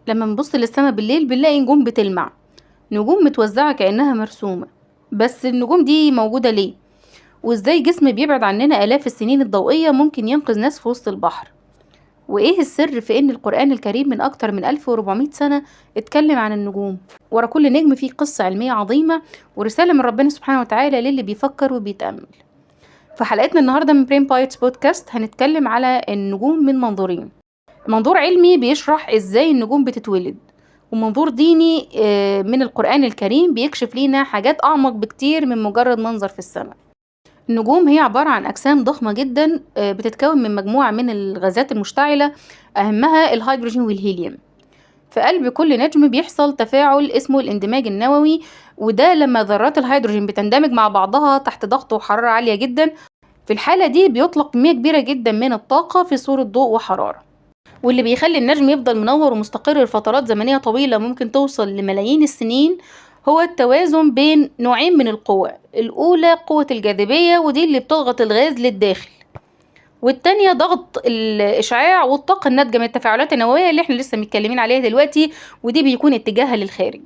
لما نبص للسما بالليل بنلاقي نجوم بتلمع، نجوم متوزعة كأنها مرسومة. بس النجوم دي موجودة ليه؟ وازاي جسم بيبعد عننا آلاف السنين الضوئية ممكن ينقذ ناس في وسط البحر؟ وإيه السر في إن القرآن الكريم من أكتر من 1400 سنة اتكلم عن النجوم؟ ورا كل نجم فيه قصة علمية عظيمة ورسالة من ربنا سبحانه وتعالى للي بيفكر وبيتأمل. في حلقتنا النهاردة من Brain Bites Podcast هنتكلم على النجوم من منظورين: منظور علمي بيشرح ازاي النجوم بتتولد، ومنظور ديني من القرآن الكريم بيكشف لينا حاجات أعمق بكتير من مجرد منظر في السماء. النجوم هي عبارة عن أجسام ضخمة جدا بتتكون من مجموعة من الغازات المشتعلة، أهمها الهيدروجين والهيليوم. في قلب كل نجم بيحصل تفاعل اسمه الاندماج النووي، وده لما ذرات الهيدروجين بتندمج مع بعضها تحت ضغط وحرارة عالية جدا. في الحالة دي بيطلق كمية كبيرة جدا من الطاقة في صورة ضوء وحرارة، واللي بيخلي النجم يفضل منور ومستقر لفترات زمنية طويلة ممكن توصل لملايين السنين هو التوازن بين نوعين من القوى. الأولى قوة الجاذبية، ودي اللي بتضغط الغاز للداخل، والتانية ضغط الإشعاع والطاقة الناتجة من التفاعلات النووية اللي احنا لسه متكلمين عليها دلوقتي، ودي بيكون اتجاهها للخارج.